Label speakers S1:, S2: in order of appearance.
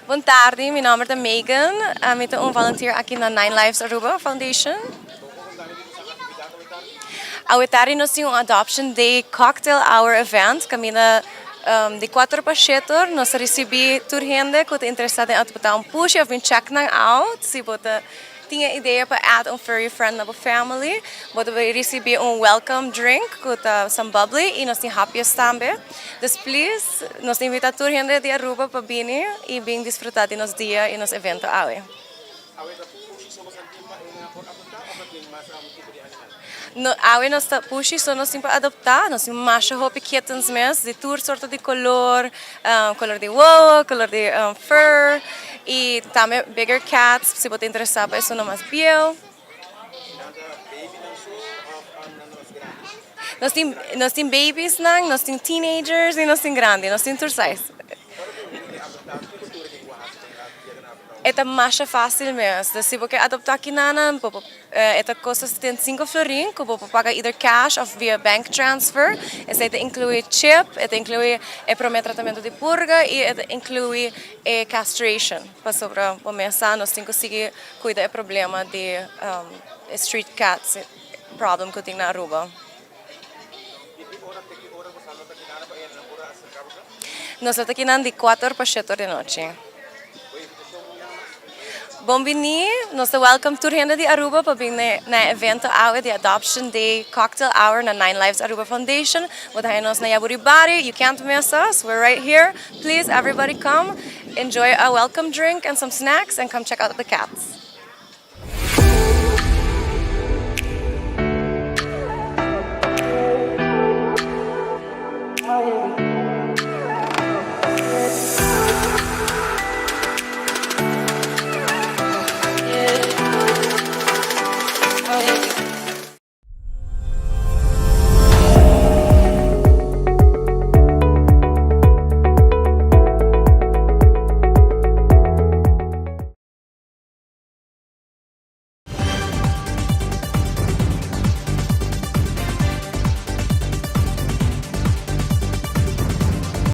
S1: Bon tardi, mi nomber ta Megan. Mi ta un volunteer aki na Nine Lives Aruba Foundation. Awe tardi nos tin un Adoption Day Cocktail Hour event caminda di 4 pa 7 nos ta ricibi tur hende cu ta interesa den adopta un pushi of bin check nan out. Si bo ta tin e idea pa add un furry friend na bo family, bo ta bay ricibi un welcome drink cu ta some bubbly y nos tin hapjes tambe. Dus please, nos ta invita tur hende di Aruba pa bini y bin disfruta di nos dia y nos evento awe.
S2: Awe ta pushi so boso tin pa e por adopta of ta tin mas tipo di animal?
S1: No, awe nos ta pushi so nos tin pa adopta. Nos tin masha hopi kittens mes di tur sorto di color, color di wowo, color di fur y tambe bigger cats si bo ta interesa pa esun mas bieu.
S2: Nan ta babynan so of nan ta mas grandi?
S1: Nos tin babies nan, nos tin teenagers y nos tin grandi, nos tin tur size.
S2: Ora cu hende kier adopta, kico tur e tin cu haci pa yega na adopta?
S1: E ta mas facil mes. Si bo kier adopta aki nan, e ta costa 75 florin, cu bo por paga either cash of via bank transfer. Esey ta inclui chip, e ta inclui e prome tratamento di purga y e ta inclui e castration. Pasobra bo mes sa, nos tin cu sigui cuida e problema di street cats problem cu tin na Aruba.
S2: Di ki ora te ki ora boso ta aki nan pa e por acerca boso?
S1: Nos ta aki nan di 4 pa 7 di anochi.
S2: Bo invitacion un biaha mas?
S1: Bon bini, nos ta welcome tur hende di Aruba pa bin na evento awe di Adoption Day Cocktail Hour na Nine Lives Aruba Foundation. Bo ta nos na Jaburibari, you can't miss us. We're right here. Please, everybody come, enjoy a welcome drink and some snacks and come check out the cats.